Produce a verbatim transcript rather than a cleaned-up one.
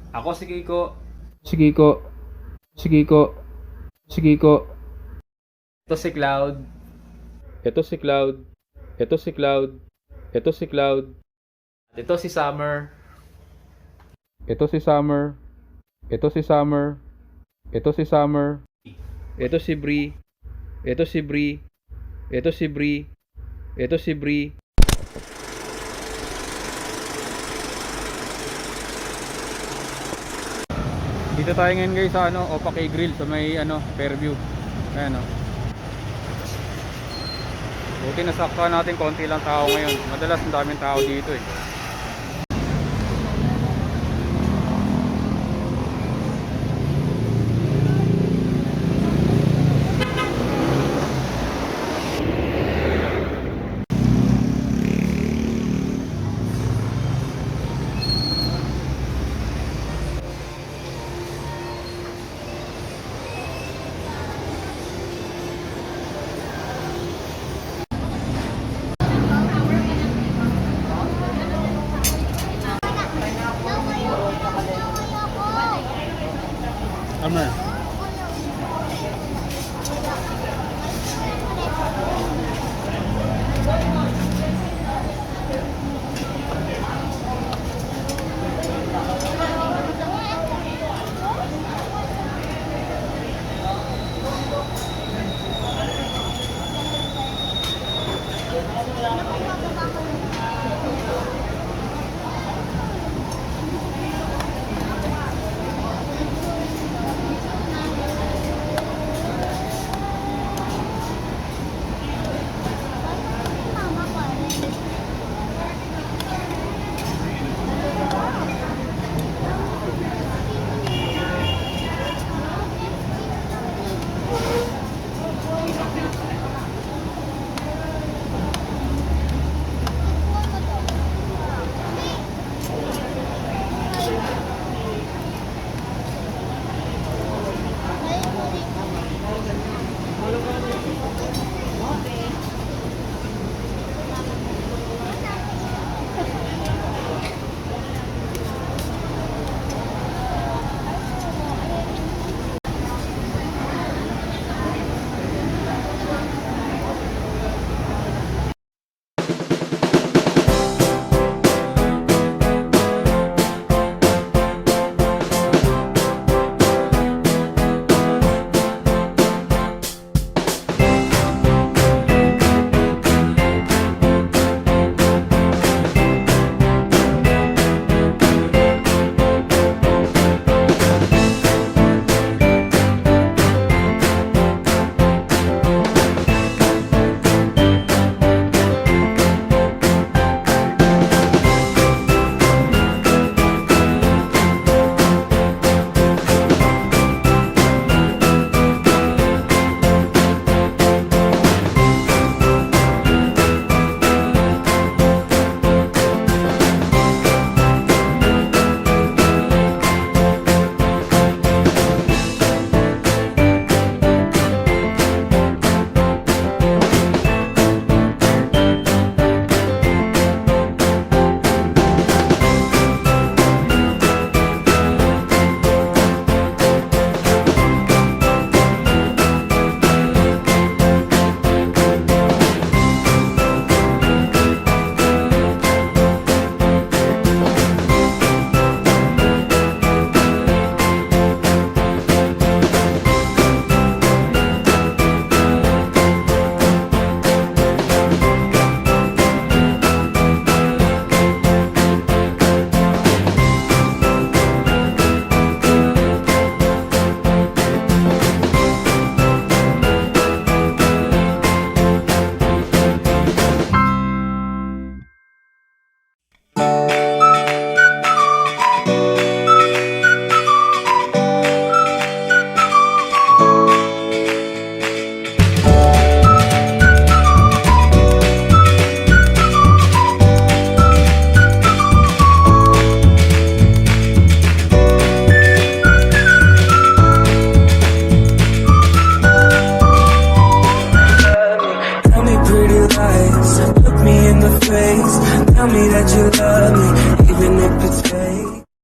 Ako si Kiko. Si Kiko. Si Kiko. Si Kiko. Ito si Cloud. Ito si Cloud. Ito si Cloud. Ito si Cloud. Ito si Summer. Ito si Summer. Ito si Summer. Ito si Summer. Ito si Bree. Ito si Bree. Ito si Bree. Ito si Bree. Dito tayo ngayon, guys, sa ano, Opake Grill sa may ano, Fairview. Ayan, oh. Buti nasaktuhan natin, konti lang tao ngayon. Madalas ang daming tao dito eh.